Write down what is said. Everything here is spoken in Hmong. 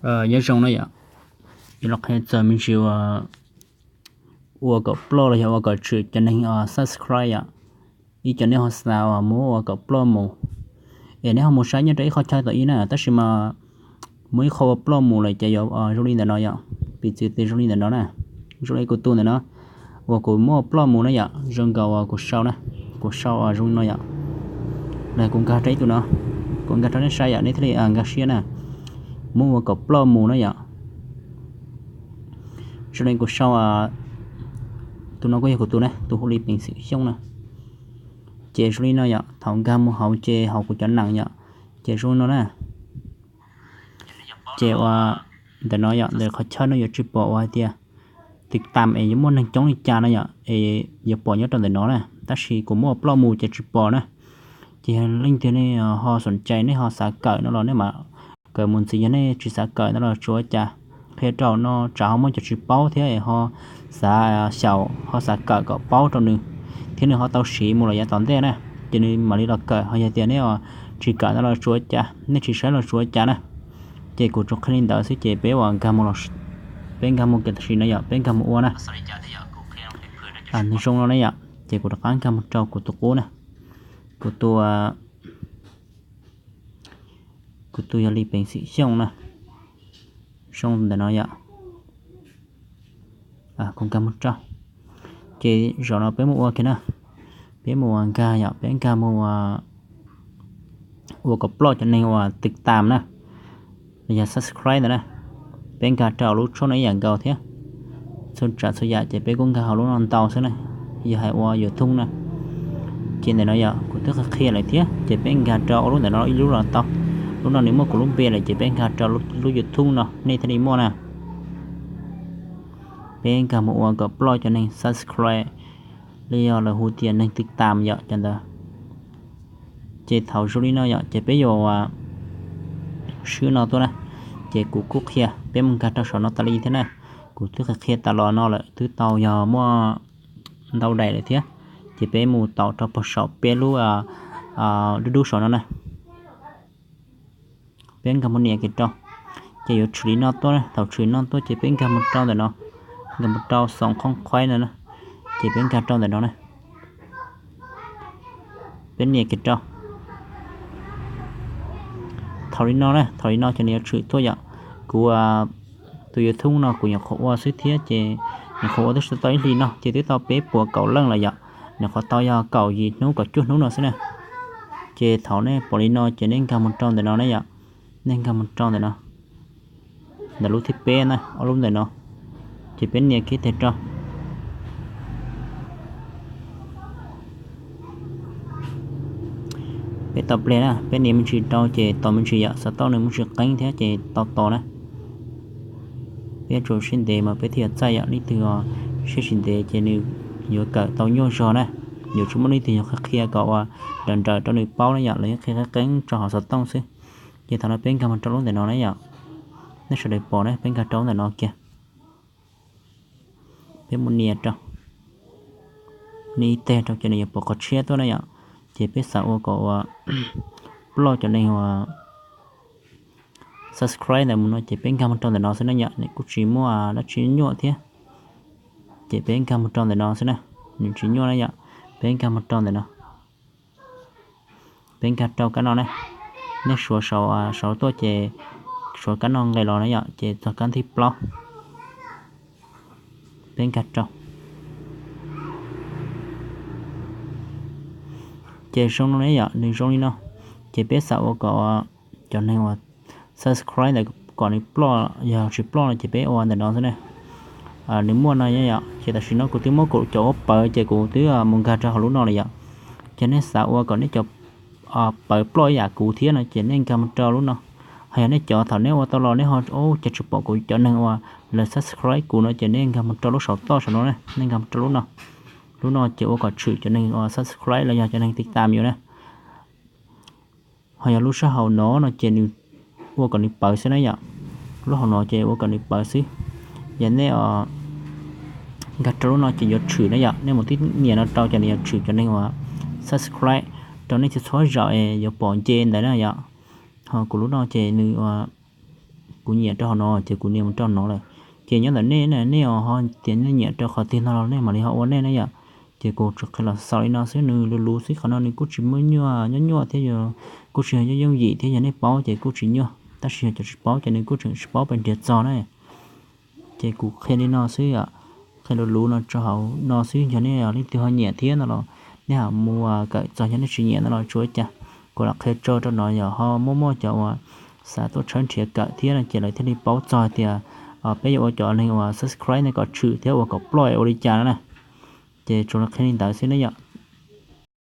Nyob zoo na yom, yuav los qhia txog me ntsis ua kom ploj los yog ua kom tshwm cov neeg subscribe yom. Ib cov nej ho xav uas muab ua kom ploj mus, es nej ho mus saib nyob rau ib qhov chaw tom ib na, tab sis mas muaj ib qho ua ploj mus lawm ces yuav zoo li ntawm no yom. Piv txwv tias zoo li ntawm no na, zoo li kuv tus ntawm no, uas kuv muab ua ploj mus na yom, zoo nkaus uas kuv sau na, kuv sau zoo li no yom. Los kuv nkag rau ib tus no, kuv nkag rau nej saib yom, nej thiaj li nkag siab na. Muab ua kom ploj mus na yom. Zoo li kuv sau, tus no kuj yog kuv tus na, tus hu li Peev Xwm Xyooj na. Ces zoo li no yom, thaum nkag mus hauv ces hauv kuv cov nees yom, ces zoo li no na. Ces ua ntawm no yom, ntawm qhov chaw no yuav tsis pom ua hais tias tiv tam es yuav muaj neeg coob li cas no yom, es yuav pom nyob rau ntawm no na, tab sis kuv muab ua ploj mus ces tsis pom na. Ces yog leej twg nej ho xoom cai nej ho xav kawm no los nej mam kawm mus ntxiv, yog nej tsis xav kawm no los tsuav cas, qhia rau no tsam ho muaj cov tsis paub thiab ho xav xyaum ho xav kawm kom paub rau nws, thiab nws ho tau siv mus los yav tom ntej na, ces nws mam li los kawm. Ho yog tias nej tsis kawm no los tsuav cas, nej tsis saib los tsuav cas na. Ces kuv tsuas qhia li ntawd xwb ces peb ua nkag mus, peb nkag mus kiag tam sim no yom, peb nkag mus ua na. Nws zoo no ne yom, ces kuv rov qab nkag mus rau kuv tus qub na, kuv tus kuv tus yog li Peev Xwm Xyooj na, zoo ntawm no yom. Kuv nkag mus rau, ces zaum no peb mus ua kiag na, peb mus ua nkag yom, peb nkag mus ua kom ploj cov neeg uas tiv tam na, los yog subscribe ntawd na. Peb nkag rau lub tshuab no ib yam nkaus thiab. Txhua tsav txhua yam ces peb kuj nkag hauv lub no ntau xwb na, yog hais ua YouTube na. Ces ntawm no yom, kuv twb qhia lawm thiab, ces peb nkag rau ua lub ntawm no ib lub los tau. Lub no nws muaj kuv lub npe lawm ces peb nkag rau lub YouTube no nej thiaj li muaj na. Peb nkag mus ua kom ploj cov neeg subscribe, li yog lawv hu tias neeg tiv tam yom cov ntawd. Ces thaum zoo li no yom, ces peb yuav swb no tuaj na. Ces kuv kuj qhia peb mus nkag rau saum no tas li thiab na. Kuv twb qhia tas los no lawm, twb tau yog muaj ntau daim lawm thiab. Ces peb mus tau rau pog saum peb lub dub dub saum no na. Peb nkag mus nias kiag rau, ces yuav tshwm li no tuaj na. Thaum tshwm no tuaj ces peb nkag mus rau ntawm no, nkag mus rau xoom qhoob qhuaib no na, ces peb nkag rau ntawm no na. Peb nias kiag rau. Thaum li no na, thaum li no ces nws yuav tshwm tuaj yom. Kuv tus YouTube no kuv nyuam qhuav ua xwb thiab ces nyuam qhuav ua twb tsis tau ib hlis no ces twb tau peb puas kaum leej lawm yom. Nyuam qhuav tau yog kaum yim hnub kaum cuaj hnub no xwb na. Ces thaum nej pom li no ces nej nkag mus rau ntawm no na yom. Nej nkag mus rau ntawm no, ntawm lub thib peb na, ob lub ntawm no, ces peb nias kiag teg rau. Peb tos ple na, peb nias me ntsis rau ces tos me ntsis yom, xov tooj nws muaj tsis qeeb thiab ces tau tos na. Peb tsuas siab ntev mas peb thiaj txaij yom, leej twg siab tsis ntev ces nws yuav kawm tau nyuaj zog na. Yuav tsis muaj leej twg yuav qhia kom ua nrawm nrawm rau nws paub na yom, lawv yeej qhia qeeb qeeb rau hauv xov tooj xwb. Ces thaum no peb nkag mus rau lub ntawm no na yom, nej sawv daws pom na, peb nkag rau lub ntawm no kiag. Peb mus nias rau, nias ib teg rau ces nws yuav pom qhov tshiab tuaj na yom. Ces peb xav ua kom ua ploj cov neeg uas subscribe ntawd mus no ces peb nkag mus rau ntawm no xwb na yom, nws kuj tsis muaj dab tsi nyuaj thiab. Ces peb nkag mus rau ntawm no xwb na, nws tsis nyuaj na yom. Peb nkag mus rau ntawm no, peb nkag rau kab no na. Nej suav saud tuaj ces suav kab no nqes los na yom, ces txog kab thib plaub. Peb nkag rau. Ces zoo no ne yom, nws zoo li no. Ces peb xav ua kom cov neeg uas subscribe ntawd kom nws ploj, yog tsis ploj no ces peb ua ntawm no xwb na. Nws muaj no yom, ces tam sim no kuv twb muab kuv cov ua pawv ces kuv twb mus nkag rau hauv lub no lawm yom. Ces nej xav ua kom nej cov pawv ploj ib yam kuv thiab no ces nej nkag mus rau lub no. Ho yog nej cov thaum nej ua tau los nej ho, o, cas tsis pom kuv cov neeg uas lawv subscribe kuv no ces nej nkag mus rau lub saum toj saum no na, nej nkag mus rau lub no. Lub no ces ua kom tshwm cov neeg uas subscribe los yog cov neeg tiv tam yus na. Ho yog lub sab hauv no no ces nws ua kom nws pawv xwb na yom. Lub hauv no ces ua kom nws pawv xwb. Yog nej nkag rau lub no ces yuav tshwm na yom, nej mus tib nias no rau ces nws yuav tshwm cov neeg uas subscribe rau nej txhua txhua zaus es yuav pom nce ntawd na yom. Ho kuv lub no ces nws ua kuv nyiam rau hauv no ces kuv nias mus rau no lawm. Ces nyob ntawm nej ne, nej ho tias nej nyiam rau qhov twg no los nej mam li ho ua nej ne yom. Ces kuv tsuas qhia los xaus li no xwb, nws luv luv xwb, qhov no nws kuj tsis muaj nyuaj, nyuaj nyuaj thiab yog kuj tsis yog yooj yim thiab, yog nej paub ces kuj tsis nyuaj, tab sis yog cov tsis paub ces nws kuj tseem tsis paub pes nrhiav txog na. Ces kuv qhia li no xwb yom, qhia luv luv no rau hauv no xwb, yog nej leej twg ho nyiam thiab no los nej ho mus kawm txog, yog nej tsis nyiam no los tsuav cas. Kuv lam qhia tso rau no yog ho muaj muaj cov uas xav tuaj tshawb nrhiav kawm thiab no ces lawv thiaj li paub txog tias peb yuav ua cov neeg uas subscribe ne kom tshwm thiab ua kom ploj ua li cas no na. Ces tsuas qhia li ntawd xwb ne yom.